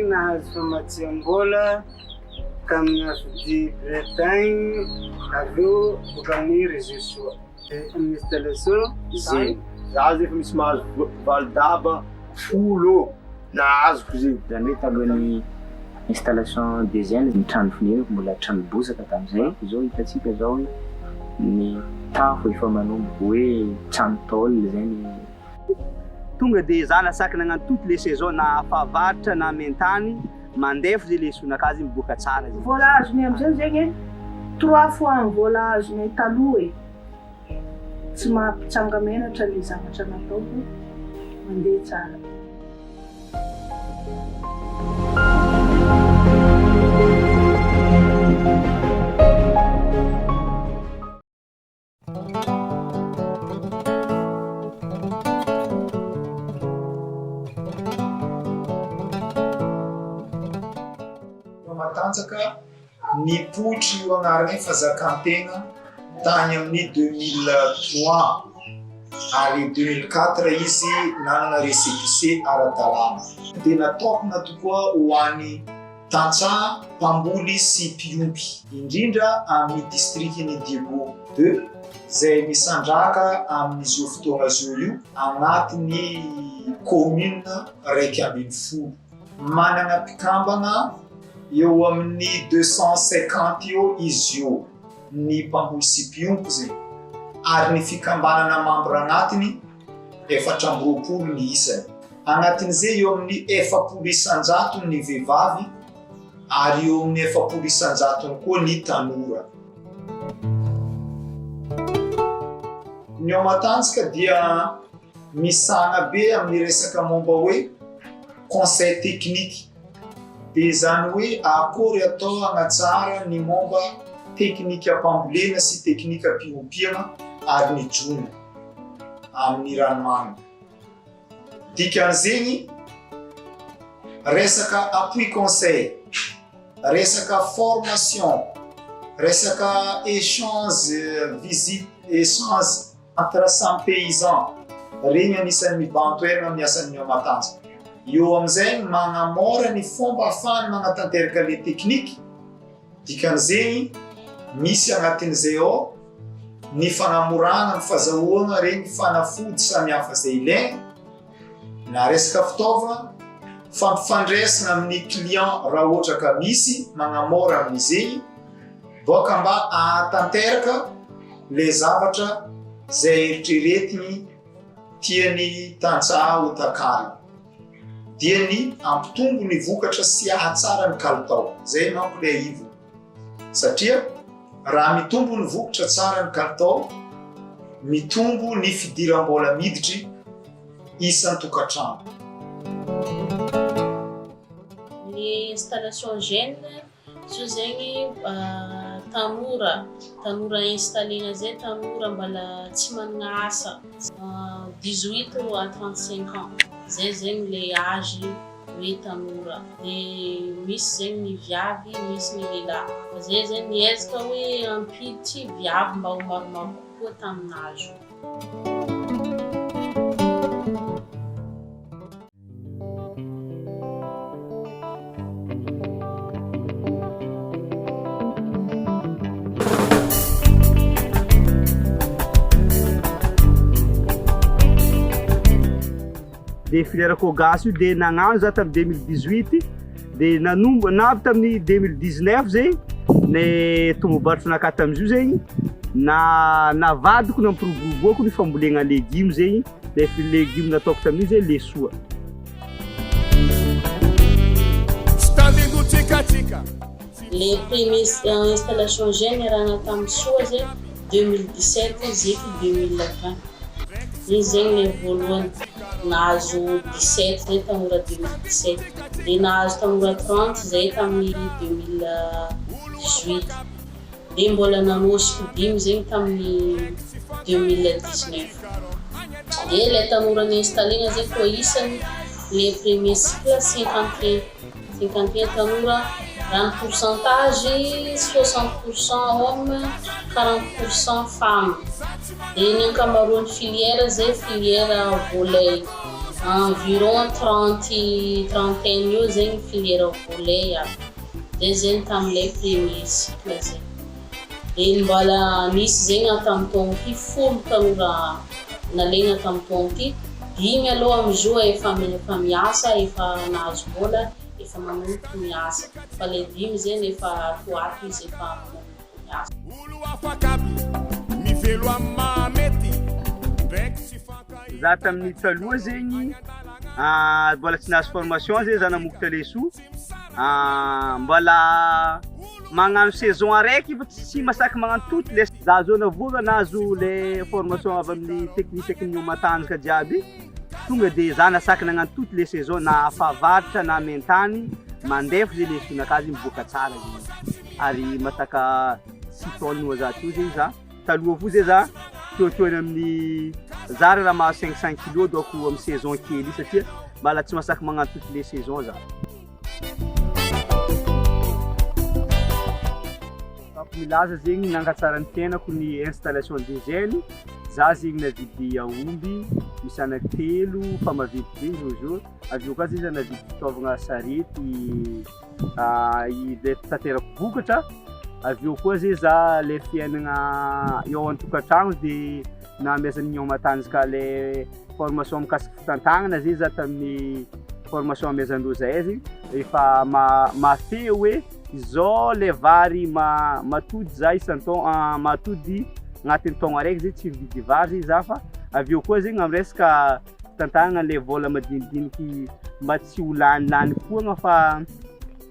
zegny nahazo famatsiam-bola tamin'ny AFD Bretagne avy eo boaka amin'ny Réseau Soa. Amin'ny installation zegny. Za zay efa misy mahazo validaba folo eo nahazoko zegny. Izany hoe talohan'ny installation des jeunes ny trano fonenako mbola trano bozaka tamin'izay, izao hitantsika izao hoe ny tafo efa manomboka hoe trano tôle izay ny. Tonga de za nasaky nagnano toutes les saisons na fahavaratra na maintany mandefo zay le sonakazy miboaka tsara zay. Vola azonay amizay zegny e, trois fois ny vola azonay taloha e, tsy mampitsanga-menatra le zavatra nataoko, mandeha tsara. Matanjaka nipoitra io anarana io fazakan-tegna tany amin'ny 2003 ary 2004 izy nanana récépissé ara-dalàna. Dia natokana tokoa ho an'ny Tantsaha mpamboly sy mpiompy, indrindra amin'ny distrikan'i Diego ii, izay misandrahaka amin'izao fotoana izao io anatin'ny kaominina 11. Manana mpikambana eo amin'ny 250 eo izy io, ny mpamboly sy mpiompy izay, ary ny fikambanana mambra anatiny 24 ny isany. Anatin'izay eo amin'ny 40 isan-jatony ny vehivavy ary eo amin'ny 40 isan-jatony koa ny tanora. Ny ao Matanjaka dia misahana be amin'ny resaka momba hoe conseil technique. Dia izany hoe akory atao hanatsara ny momba teknikam-pambolena sy teknikam-piompiana ary ny jono amin'ny ranomamy. Dikan'izegny, resaka appui conseil, resaka formation, resaka échange visite, échange entre samy paysan, regny anisan'ny mibahan-toerana amin'ny asan'ny Matanjaka. Eo amin'izay magnamora ny fomba ahafahany magnatanteraka le technique, dikan'izegny misy agnatin'izay ao ny fagnamorana ny fazahoagna regny fanafody samihafa zay ilaigna, na resaka fitaovagna, fampifandraisagna amin'ny client raha ohatra ka misy magnamora amin'izegny, boka mba ahatanteraka le zavatra zay eritreretigny tian'ny tantsaha ho takarina, dia ny hampitombo ny vokatra sy hahatsara ny kalitao, zay manko le ivony. Satria raha mitombo ny vokatra tsara ny kalitao, mitombo ny fidiram-bola miditry isan-tokantrano. Ny installation gène zao zegny tanora, tanora installer-na zay tanora mbala tsy managna asa, 18 à 35 ans zay zegny le âge hoe tanora de misy zegny ny viavy misy ny lehilahy fa zay zegny niezaka hoe hampiditry viavy mba ho maromaro kokoa taminazy io. De filière Kogasy io de nagnano za tamin'ny 2018 de nanombo navy tamin'ny 2019 zay ny tombombarotra tamizio zegny na navadiko nampiroboroboako ny fambolena légume zegny le légume nataoko tamin'io zay lesoa. Le premier installation GEN niarahana tamin'ny Soa zay 2017 zeky 2020 iny zegny le voalohany nahazo 17 zay tanora 2017 de nahazo tanora 30 zay tamin'ny 2018 de mbola nanosiky dimy zegny tamin'ny 2019 de le tanora ni-installena zay koa isany le premier cycle 51 51 tanora raha ny pourcentage 60% homme 40% femme de ny ankamaroan'ny filière zay filière volaille. Environ 30 trentaine eo zegny filière volet aby. Zay zegny tamin'ilay premier cycle zegny. Dia mbola nisy zegny tamin'ny taogno ty 10 tanora nalaigna tamin'ny taogno ty. 5 aloha amizao efa miasa, efa nahazo vola, efa manomboka miasa. Fa le 5 zegny efa ato ho ato izy efa manomboka miasa. Olo afaka aby mivelo amin'ny mahamety ndraiky tsy fankahita. Za tamin'ny taloha zegny, mbola tsy nahazo formation zay za namokotra leso, mbola magnano saison araiky fa tsy masaky magnano toutes les. Za zao navoaka nahazo le formation avy amin'ny technicien kinio matanjaka jiaby, tonga de za nasaky nagnano toutes les saisons na fahavaratra na maintany, mandefa zay lesonakahy zegny miboaka tsara zegny, ary masaka 6 tonnes za teo zegny za. Taloha fo zay za teoteo eny amin'ny zara raha mahazo 500 kilos donc amin'ny saison kely io satria mbola tsy masaky magnano toutes les saisons za. Milaza zegny nangatsara ny fiainako ny installation des gènes, za zegny navidy aomby misy anaky 3 fa maventy be izy zao, avy eo koa zay za navidy fitaovagna sarety le fitaterako vokatra, avy eo koa zay za le fiainana eo an-tokantrano de namezan'ny ao matanjaka le formation mikasiky fitantagnana zay za tamin'ny formation amezandreo zahay zegny efa mahafehy hoe izao le vary matody za isan-taogno, matody agnatin'ny taogno araiky zay tsy mividy vary zay za fa avy eo koa zegny amin'ny resaka fitantagnana le vola madinidiniky mba tsy ho lanilany foagna fa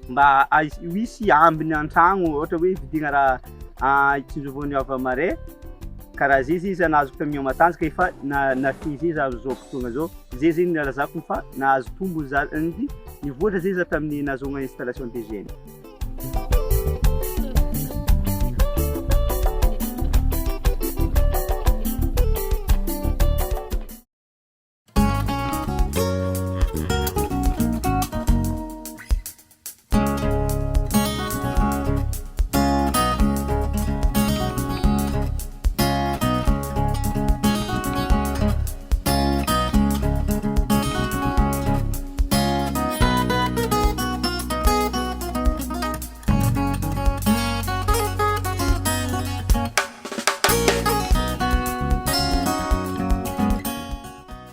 mba hisy ambiny an-tragno ohatra hoe vidiana raha itsinjovany hava-mare karaha zay zay izy nahazo tamin'ny matanjaka efa nafehy zay za zao fotoagna zao zay zegny nilazako fa nahazo tombony za nivoatra zay za tamin'ny nahazoana installation des gènes.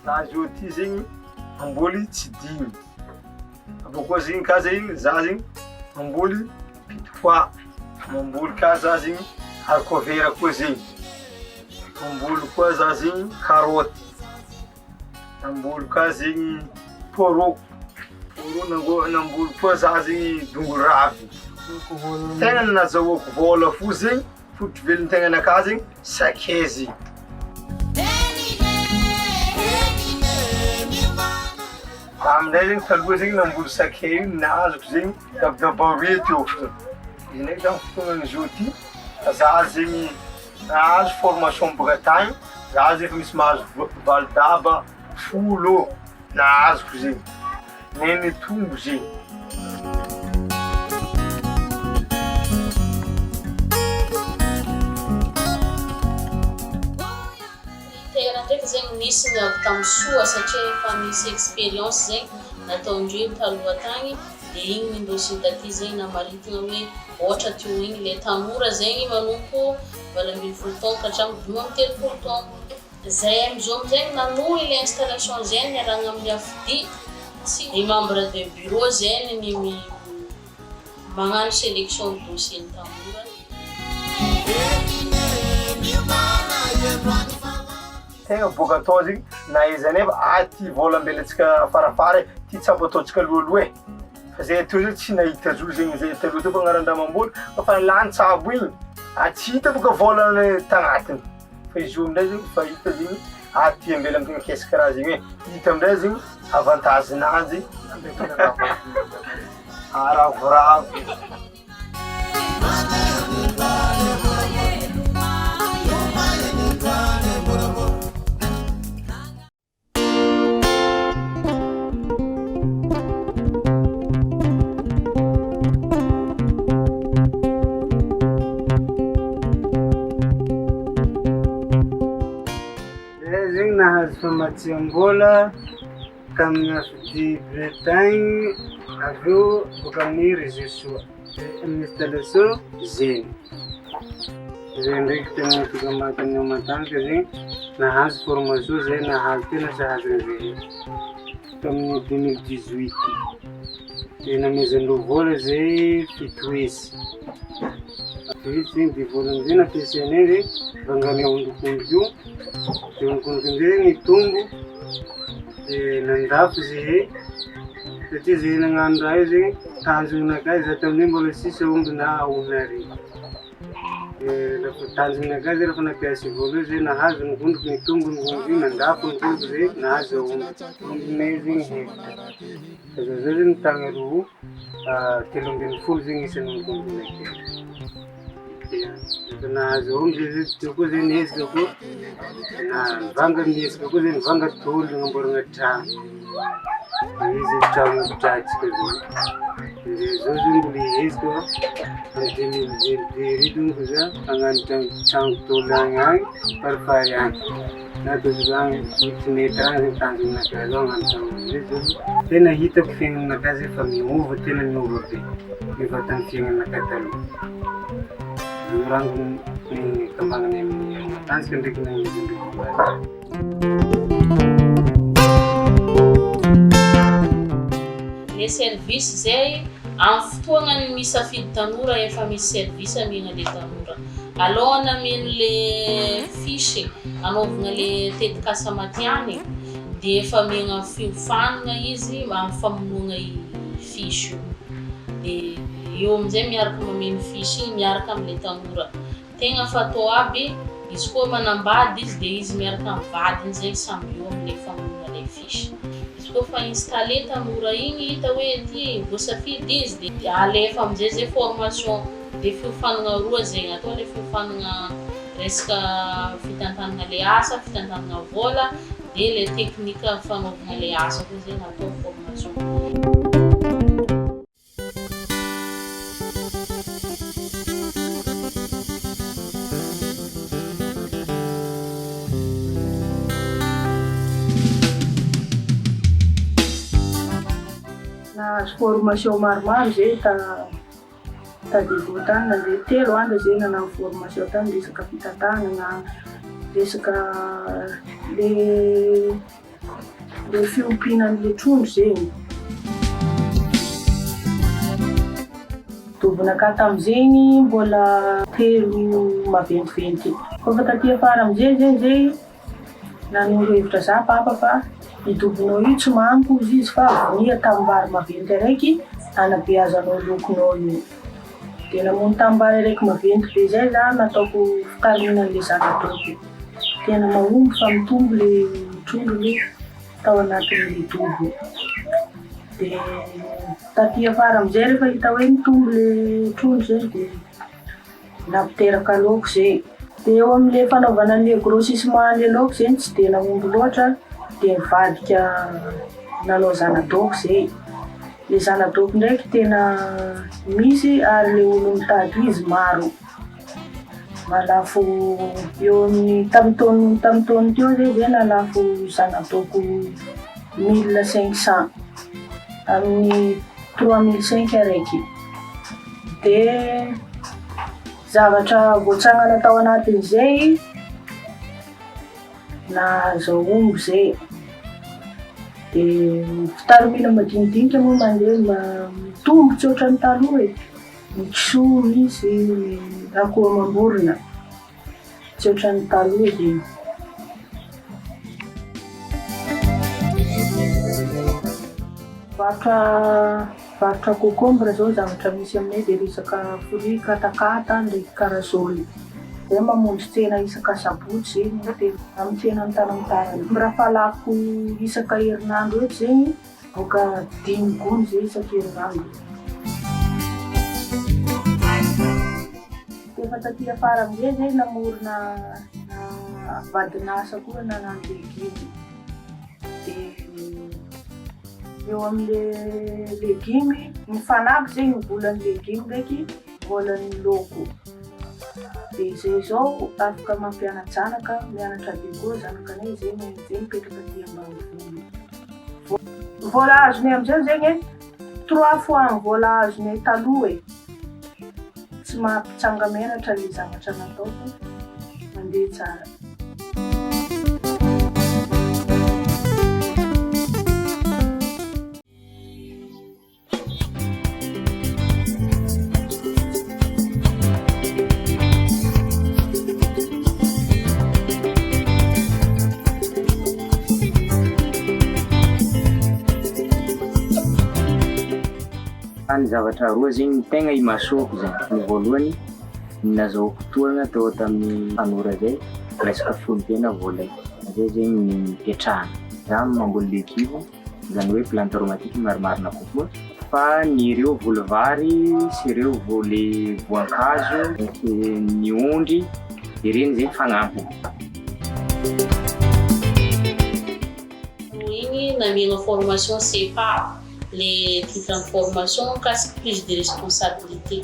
Za zao ty zegny mamboly tsy dimy, abôkeo zegny ka zegny za zegny mamboly petit pois, mamboly ka za zegny haricot vert koa zegny, mamboly koa za zegny karaoty, mamboly ka zegny poireau, poireau namboly koa za zegny dongolo raviny. Tegna nazahoako vôla fo zegny fototry velon-tegnanakahy zegny sakay zegny. Za amin'izay zegny taloha zegny namboly sakay io nahazoko zegny dabodabo aroe teo fotsiny. Izy ndraiky zany fotoagnan'izao ty za zegny nahazo formation boaka tagny, za zegny efa misy mahazo valo daba 10 eo nahazoko zegny, nihanitombo zegny. Critère ndraiky zegny nisy ny avy tamin'ny soa satria efa nisy expérience zegny nataondreo taloha tagny de igny nindosiny taty zegny namaritigna hoe ohatra teo igny le tanora zegny manompo 18 taogno ka hatramin'ny 35 taogno. Zay amizao amizay nanohy le installation zegny niarahana amin'ny AFDI, tsy ny membre de bureau zegny ny magnano sélection ny dossier ny tanora. Tegna boaka atao zegny na aiza nefa ah ty vôla ambelantsika afarafara e, ty tsabo ataontsika alohaloha e, fa zay teo zay tsy nahita zo zegny zay taloha teo fa agnaran-dramambola fa fa lany tsabo igny, ah tsy hita boka vôla tagnatiny, fa izy io amindray zegny fa hita zegny ah ty ambela am'tegna caisse karaha zegny e, hita amindray zegny avantage-nanjy, ah ravoravo. Zay zegny nahazo famatsiam-bola. Tamin'ny AFD Bretagne, avy eo boaka amin'ny Réseau Soa. Amin'ny installation zegny. Zay ndraiky tegna tonga tamin'ny matanjaka zegny, nahazo formation zay nahazo tena sahaza an'izay. Tamin'ny 2018. Dia namezandreo vola zay 7 hetsy. 7 hetsy zegny dia vola amizay nampiasainay zegny vanganay ondrikondriky io. Dia ondrikondriky amizay nitombo dia nandafo zahay satria zahay nagnano raha io zegny tanjonanakahy za tamin'io mbola tsisy aomby na aomby arivo. Dia rehefa tanjonanakahy zay rehefa nampiasa vola io zay nahazo ny ondriky nitombo ny ondriky io nandafo ny ondriky zay nahazo aomby. Ombinay zegny hevitra. Fa za zao zegny mitagna roa 13 zegny isan'ny ondrikondrikinay. Dia rehefa nahazo aomby zay zay teo koa zay niezaka koa na nivanga niezaka koa zay nivanga tôly nagnamboarana trano. Dia izy trano ipetrahantsika zao. Dia zao zay mbola hiezaka fa amy 2022 ry donko za hagnano trano tôly agny agny farifary agny. Na ataontsika agny 8 mètres agny zay tanjonanakahy zao hagnano trano amizay zao. Tena hitako fiaignanakahy zay fa miova tena miova be. Miova tamin'ny fiaignanakahy taloha. Mirango ny kambanany amin'ny matanjaka ndraiky nagnizindreo vola. Le service zay amin'ny fotoagnany misafidy tanora efa misy service amiagna le tanora. Alohan'ny ameno le fiche anaovana le tetikasa matiany dia efa amiagna fiofanana izy amin'ny famonoana i fiche io. Dia eo amin'izay miaraka mameno fiche igny miaraka am'le tanora. Tegna fatao aby izy koa manambady izy dia izy miaraka amin'ny vadiny zegny samby eo am'le famonoana le fiche. Izy koa fa installé tanora igny hita hoe ty voasafidy izy dia alefa amizay zay formation de fiofanana roa zegny atao le fiofanana resaka fitantanana le asa, fitantanana vola dia le teknika fanaovana le asa koa zegny atao formation. Nahazo formation maromaro zay ta ta Diego tany nandeha 3 andro zay nanao formation tany resaka fitantanana, resaka le fiompiana an'le trondro zegny. Dobonakahy tamizegny mbola telo maventiventy. Kôfa taty afara amizay zegny zay nanoro hevitra za papa fa i dobonao io tsy mahampy hozy izy fa vonia tanimbary maventy araiky anabeazanao lokonao io. Dia namono tanimbary araiky maventy be zay za nataoko fitariminan'le zana-doko. Tena mahomby fa mitombo le trondro aloha tao anatin'le dobo. Dia taty afara amizay rehefa hita hoe mitombo le trondro zegny dia nampiteraka laoko zay. Dia eo amin'le fanaovana an'le grossissement an'le laoko zegny tsy dia nahomby loatra dia nivadika nanao zana-daoko zay. Le zana-daoko ndraiky tena misy ary le olo mitady izy maro. Mahalafo eo amin'ny tamin'ny taona tamin'ny taona teo zay zay nahalafo zana-daoko 1500 amin'ny 3500 araiky. Dia zavatra voatsangana tao anatin'izay nahazo omby zay. Dia fitarimina madinidinika moa mandeha mitombo tsy ohatran'ny taloha e. Ny kisoa misy, ny akoho amam-borona tsy ohatran'ny taloha zegny. Varotra varotra concombre zao zavatra misy aminay dia resaka fruit katakata ndraiky karazaoly. Zay mamonjy tsena isaka sabotsy zegny dia amin'ny tsena Antanantarana. Raha falako isaka herinandro eto zegny boaka 5 gony zay isan-kerinandro. Efa taty afara amizay zay namorona vadin'asa koa nanano legioma. Dia eo amin'le legiomy mifanampy zegny ny volan'ny legiomy ndraiky volan'ny laoko. Dia zay zao afaka mampiana-janaka, mianatra be koa zanakanay zay zay mipetraka aty ambanivolo. Vola azonay amizay zegny e, trois fois ny vola azonay taloha e. Tsy mampitsanga-menatra le zavatra natao fa mandeha tsara. Fa ny zavatra roa zegny no tegna imasoako zegny. Ny voalohany, ny nazahoako tohana tao tamin'ny tanora zay, resaka fiompiana volahy. Zay zegny ny nipetrahana. Za mamboly legioma, izany hoe plante aromatique ny marimarina kokoa, fa ny ireo voly vary sy ireo voly voankazo sy ny ondry, ireny zegny fagnampiny. Igny namiana formation CEPA, le titre ny formation mikasika prise de responsabilité.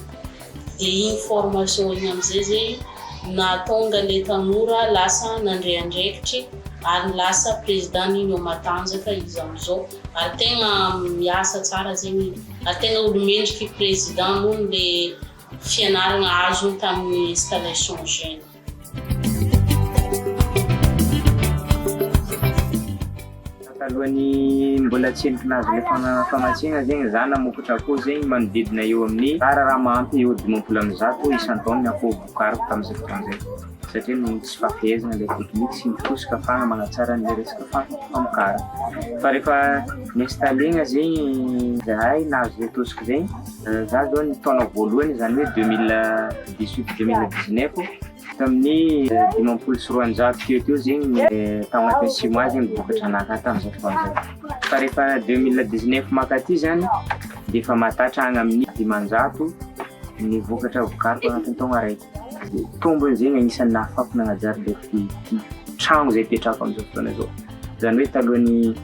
Dia igny formation igny amizay zegny nahatonga le tanora lasa nandray andraikitry ary lasa président ny union matanjaka izy amizao ary tegna miasa tsara zegny izy ary tegna olo mendriky président noho le fianaragna azony tamin'ny installation jeune. Talohan'ny mbola tsy endriky nahazo ilay famatsiana zegny za namokatra akoho zegny manodidina eo amin'ny rara raha mahampy eo 150 isan-taona ny akoho vokariko tamin'izay fotoana izay satria noho ny tsy fahafehezana ilay tekniky sy ny tosika ahafahana manatsara an'ilay resaka famokarana. Fa rehefa ni-installer-na zegny zahay nahazo izay tosika izay, za zao ny taona voalohany izany hoe 2018 2019 Tamin'ny 250 teo teo zegny tao agnatin'ny six mois zegny vokatra anakahy tamin'izay fotoana zay. Fa rehefa 2019 mankaty zany de efa mahatratra agny amin'ny 500 ny vokatra vokariko agnatin'ny taogno araiky. De tombony zegny agnisan'ny nahafahako nagnajary le ty tragno zay ipetrahako am'zao fotoana zao. Zany hoe talohan'ny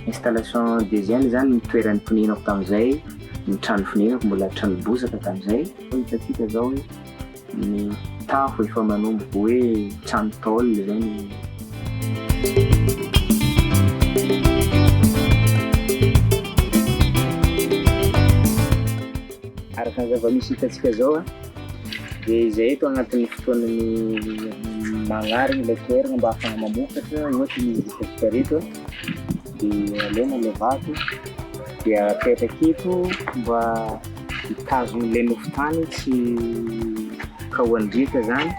installation deuxième zany ny toeran'ny fonenako tamin'izay, ny trano fonenako mbola trano bozaka tamin'izay. Hitantsika zao hoe Ny tafo efa manomboka hoe trano tôle zay ny. Araka ny zava-misy hitantsika zao a, dia izay eto agnatin'ny fotoanan'ny magnarigny ilay toerana mba ahafahana mamokatra, ohatra ny hitantsika reto a, dia alaina ilay vato dia apetraka eto mba Hitazona ilay nofon-tany tsy kaohan-driaka izany.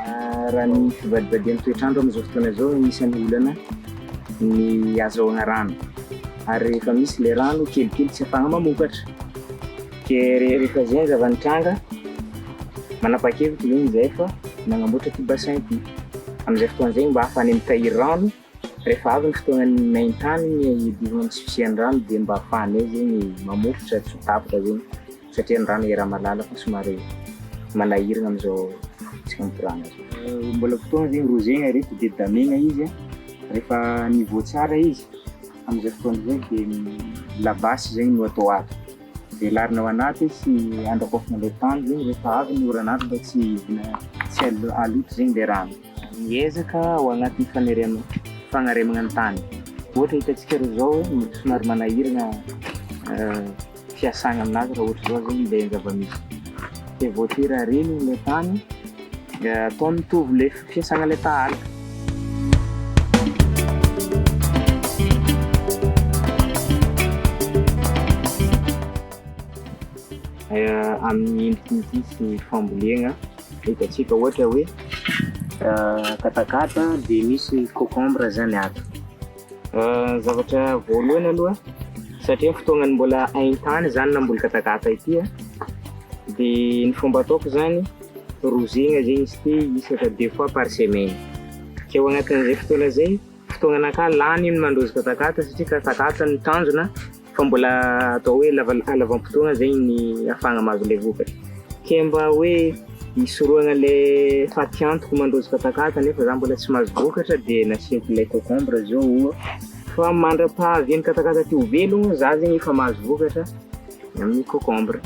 Raha ny fivadibadihan'ny toetr'andro amin'izao fotoana izao no anisan'ny olana ny azahoana rano. Ary rehefa misy ilay rano, kelikely tsy ahafahana mamokatra. Dia rehefa izay ny zava-nitranga, manapa-kevitra izany izahay fa nanamboatra ity bassin ity. Amin'izay fotoana izay mba ahafahanay mitahiry rano. Rehefa avy ny fotoanan'ny main-tany ny hidirana amin'ny tsy fisian'ny rano dia mba ahafahanay zegny mamofotra tsy ho tapaka zegny satria ny rano iaraha-mahalala fa somary manahirana amin'izao isika mikoragna zao. Mbola fotoagna zegny rozegna ireto dia damegna izy rehefa niveau tsara izy amin'izay fotoana izay dia labasy zegny no atao ato. Velarina ao anaty sy andrakofana ilay tany zegny rehefa avy ny oran'andro mba tsy hidina tsy haloto zegny ilay rano. Miezaka ao anatin'ny fanerena fanaremana ny tany. Ohatra hitantsika reo zao hoe somary manahirana fiasana aminazy raha ohatra zao zegny ilay zava-misy. Dia voatery areny ilay tany atao mitovy ilay fiasana ilay tahala. Amin'ny endriky ity sy fambolena hitantsika ohatra hoe katakata dia misy concombre zany ato. Zavatra voalohany aloha satria fotoagnany mbola haintany zany namboly katakata ity dia ny fomba ataoko zany rozegna zegny izy ity isaka deux fois par semaine. Ke ao anatin'izay fotoana zay, fotoagnanakahy lany ny mandrozy katakata satria katakata no tanjona fa mbola atao hoe lava halavam-potoagna zegny ny ahafahagna mahazo le vokatra. Ke mba hoe hisorohagna le fatiantoko mandrozy katakata nefa za mbola tsy mahazo vokatra de nasiako le concombre zao oa fa mandra-pahavian'ny katakata ty ho velogno za zegny efa mahazo vokatra amin'ny concombre.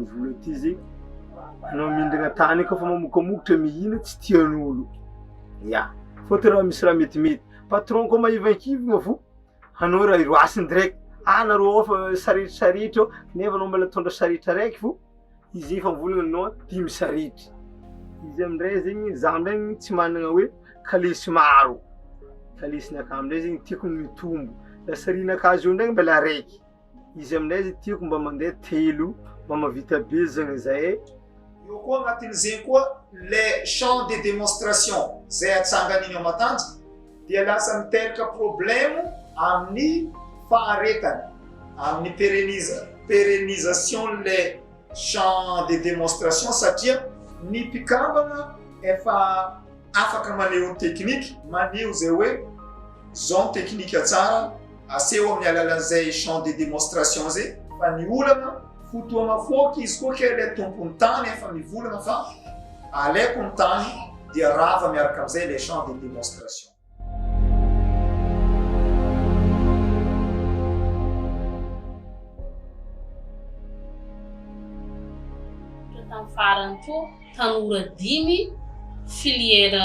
ambanivolo aty zegny, anao mindragna tany kôfa mamokamokotra mihina tsy tian'olo, ya, fôtony raha misy raha metimety, patron koa maivankivagna fo anao raha iroasiny direct, ah nareo ao fa saritrisaritry ao nefa anao mbola mitondra saritra araiky fo izy efa mivolagna aminao dimy saritra, izy amindray zegny za amindray zegny tsy managna hoe kalesy maro, kalesinakahy amindray zegny tiako ny mitombo, lasarinakahy zao ndraiky mbola araiky. Izy aminay zay tiako mba mandeha telo mba mavita be zany zay. Eo koa agnatin'izegny koa le champ de démonstration zay atsangan'igny ao Matanjaka dia lasa miteraka problème amin'ny faharetany, amin'ny pérenisa- pérennisation-n'le champ de démonstration satria ny mpikambana efa afaka maneho ny teknika, maneho izay hoe zao ny teknika tsara aseho amin'ny alalan'izay champ de démonstration zay fa ny olana fotoana foaka izy koa kay ilay tompon'ny tany efa mivolana fa alaiko ny tany dia rava miaraka amin'izay ilay champ de démonstration. Tamin'ny farany koa tanora dimy filière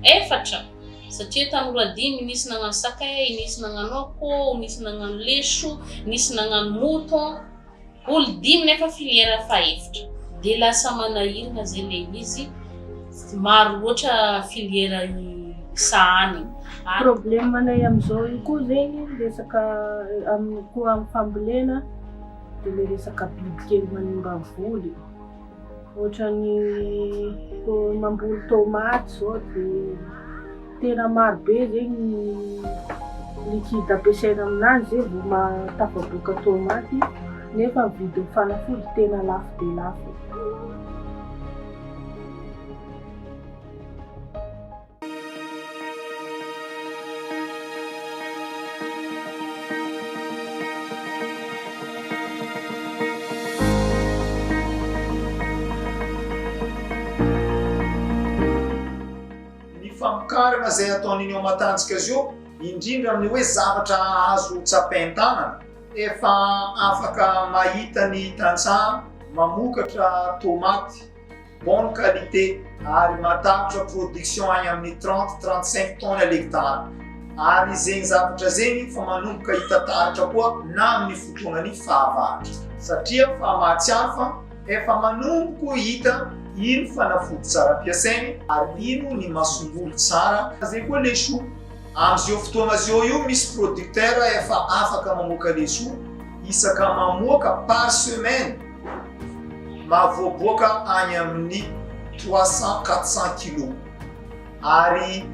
efatra satria tanora dimy nisy nagnano sakay, nisy nagnano akoho, nisy nagnano leso, nisy nagnano mouton, olo dimy nefa filière fahefatra de lasa manahirana zay le izy maro loatra filière sahaniny. Problème anay amizao io koa zegny resaka amin'ny koa amin'ny fambolena de le resaka bibikely manimba voly. Ohatran'ny mamboly tomaty zao dia tena maro be zegny ny liquide ampiasaina aminazy zay vao mahatafavoaka tomaty nefa ny vidin'ny fanafody tena lafo dia lafo. Ny famokarana izay ataon'ny Union Matanjaka azy io, indrindra amin'ny hoe zavatra azo tsapain-tanana, efa afaka mahita ny tantsaha mamokatra tomaty. Bonne qualité ary mahatakatra production any amin'ny 30, 35 tonnes à l'hectare. Ary zegny zavatra zegny fa manomboka hita taratra koa na amin'ny fotoagnan'ny fahavaratra. Satria fa mahatsiaro fa efa manomboko hita ino fanafody tsara ampiasaigny ary ino ny masomboly tsara. Zegny koa le chou. Amzio fotoagna zio io misy producteur efa afaka mamoaka le chou isaka mamoaka par semaine. Mahavoaboaka any amin'ny 300, 400 kilos. Ary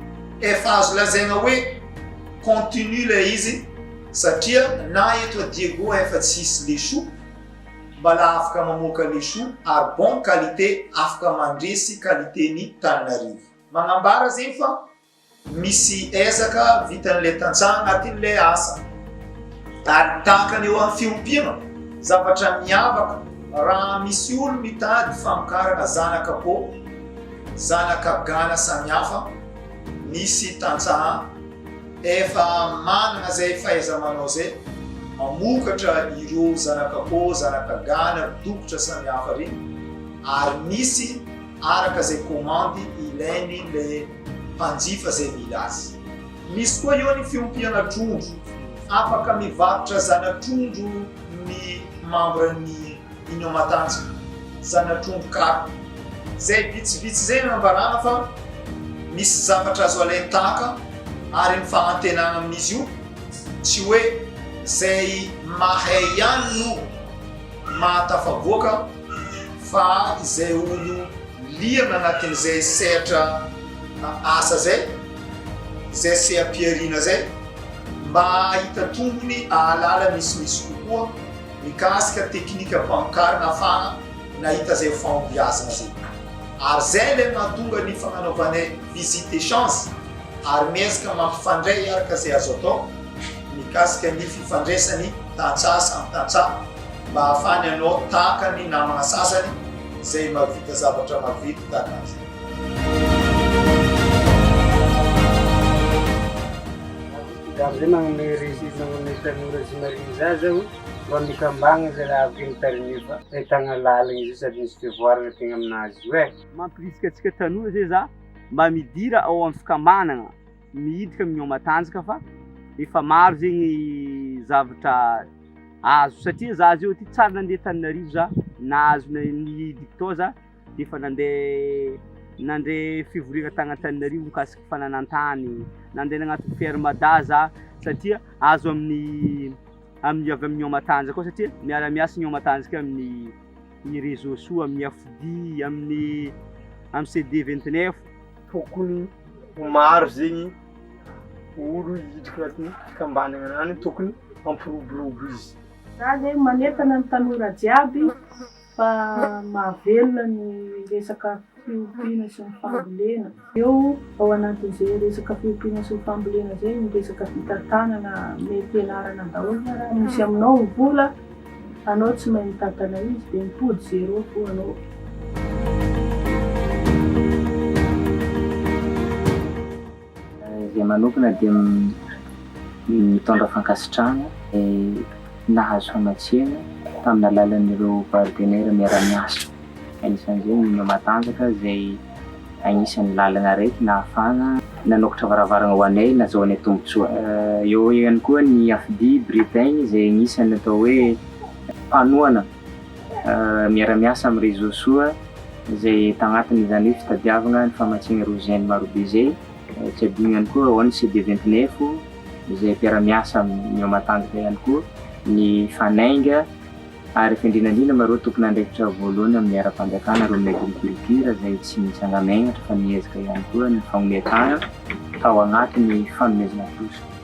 efa azo lazaina hoe continu ilay izy satria na eto a Diego efa tsy hisy le chou, mbala afaka mamoaka le chou ary bonne qualité afaka mandresy qualité-n'i Tananarivo. Magnambara zegny fa Misy ezaka vitan'ilay tantsaha agnatin'ilay asa. Ary tahaka ny eo amin'ny fiompiana, zavatra miavaka raha misy olo mitady famokarana zanak'akoho, zanaka gana samihafa, misy tantsaha efa manana izay fahaiza-manao izay, mamokatra ireo zanak'akoho, zanaka gana, ry dokotra samihafa ireny, ary misy araka izay komandy ilain'ilay mpanjifa izay mila azy. Misy koa eo ny fiompiana trondro. Afaka mivarotra zana-trondro ny mambran'ny Union Matanjaka, zana-trondro carpe. Izay vitsivitsy izay nanambarana fa misy zavatra azo alain-tahaka ary ny fanantenana amin'izy io tsy hoe izay mahay ihany no mahatafavoaka fa izay olo liana anatin'izay sehatra asa izay, izay seha-pihariana izay, mba hahita tombony hahalala misimisy kokoa mikasika teknikam-pamokarana ahafahana nahita izay fahombiazana izay. Ary izay ilay mahatonga ny fagnanaovanay visite échange ary miezaka mampifandray araka izay azo atao mikasika ny fifandraisan'ny tantsaha samy tantsaha mba hahafahany hanao tahaka ny namana sasany izay mahavita zavatra maventy tahaka an'izay. Za amizay magnome resi- magnome tanora tsy marigny zaza aho mba mikambagna zalahy avy mitarimy fa ahitagna lalagna izy io sady misy fivoarana tegna aminazy io e. Mampirisika antsika tanora zay za mba midira ao amin'ny fikambanana, miditra amin'ny matanjaka fa efa maro zegny zavatra azo satria za zao ty tsary nandeha Antananarivo za nahazo nidiko tao za de efa nandeha nandray fivoriana tagny Antananarivo mikasiky fananan-tany, nandeha nagnaty ferme da za satria azo amin'ny amin'ny avy amin'ny matanjaka koa satria miara-miasa ny matanjaka amin'ny ny réseau soa amin'ny AFDI amin'ny amin'ny CD 29. Tokony ho maro zegny olo hiditra agnatin'ny fikambanana any, tokony hampiroborobo izy. Za zegny manentana ny tanora jiaby fa mahavelona ny resaka fiompiana sy ny fambolena. Eo ao anatin'izay resaka fiompiana sy ny fambolena zay ny resaka fitantanana mety ianarana daholo fa raha misy aminao ny vola, anao tsy mahay mitantana izy dia mipody zéro fo anao. Izay manokana dia mitondra fankasitrahana nahazo famatsiana tamin'ny alalan'ireo partenaires miara-miasa. Anisan'izay ny Union Matanjaka izay anisan'ny lalana araiky nahafahana nanokatra varavarana ho anay nahazoanay tombontsoa. Eo ihany koa ny AFDI Bretagne izay anisan'ny atao hoe mpanohana miara-miasa amin'ny Réseau Soa izay tagnatin'izany hoe fitadiavana ny famatsiana ireo jeunes marobe izay. Tsy adino ihany koa ao ny CD 29 izay mpiara-miasa amin'ny Union Matanjaka ihany koa, ny Fanainga ary efa indrindra indrindra ma ireo tompon'andraikitra voalohany amin'ny ara-panjakana ireo amin'ny agriculture izay tsy nitsanga-menatra fa niezaka ihany koa ny fanomezan-tànana tao anatin'ny fanomezana trosa.